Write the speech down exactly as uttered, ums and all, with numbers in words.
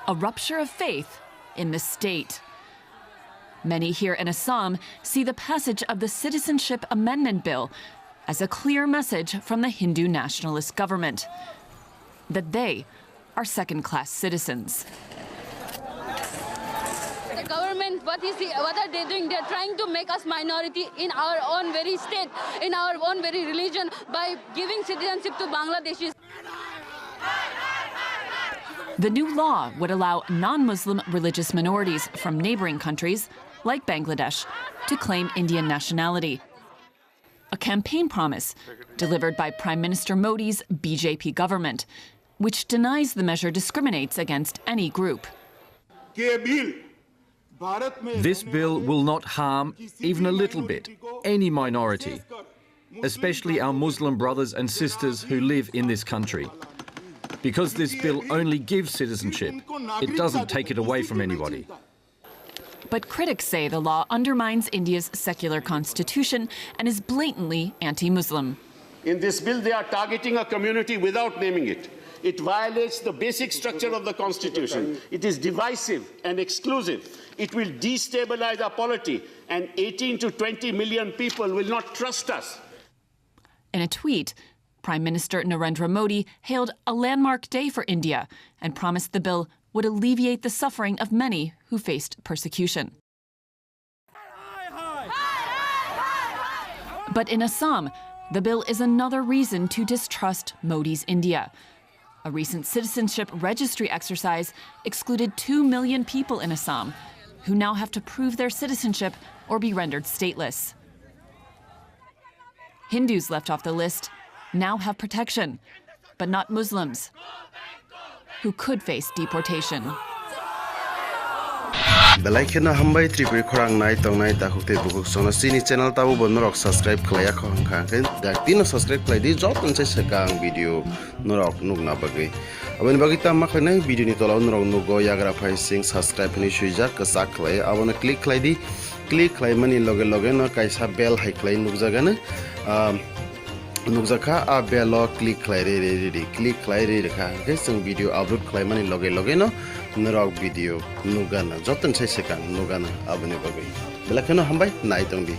A rupture of faith in the state. Many here in Assam see the passage of the Citizenship Amendment Bill as a clear message from the Hindu nationalist government that they are second-class citizens. The government, what is he, what are they doing? They're trying to make us minority in our own very state, in our own very religion, by giving citizenship to Bangladeshis. The new law would allow non-Muslim religious minorities from neighboring countries, like Bangladesh, to claim Indian nationality. A campaign promise delivered by Prime Minister Modi's B J P government, which denies the measure discriminates against any group. This bill will not harm, even a little bit, any minority, especially our Muslim brothers and sisters who live in this country. Because this bill only gives citizenship, it doesn't take it away from anybody. But critics say the law undermines India's secular constitution and is blatantly anti-Muslim. In this bill, they are targeting a community without naming it. It violates the basic structure of the Constitution. It is divisive and exclusive. It will destabilize our polity, and eighteen to twenty million people will not trust us. In a tweet, Prime Minister Narendra Modi hailed a landmark day for India and promised the bill would alleviate the suffering of many who faced persecution. But in Assam, the bill is another reason to distrust Modi's India. A recent citizenship registry exercise excluded two million people in Assam, who now have to prove their citizenship or be rendered stateless. Hindus left off the list now have protection, but not Muslims, who could face deportation. Belai kheno hambai Tripuri khorang nai tongnai takhuk tei bukhuk songno chini channel tabo bo norok subscribe khlaiya kho hwnkha hwnkhe dak tino subscribe khlai di joto ni sai swkang video norok nukna bagwi. Aboni bagwi tamo khlainai video ni tola o norok nugo yagra phai sing subscribe hinwi swijak kwchak khlai abono click khlai di. Click khlaimani loge loge no kaisa bell hai khlai nukjagano. Ah, nukjakha, a bell o click khlai ri ri ri ri click khlai ri rikha hwnkhe chwng video upload khlaimani loge loge no norok video nukgana jotoni sai swkang nukgana aboni bagwi belai kheno hambai nai tongdi.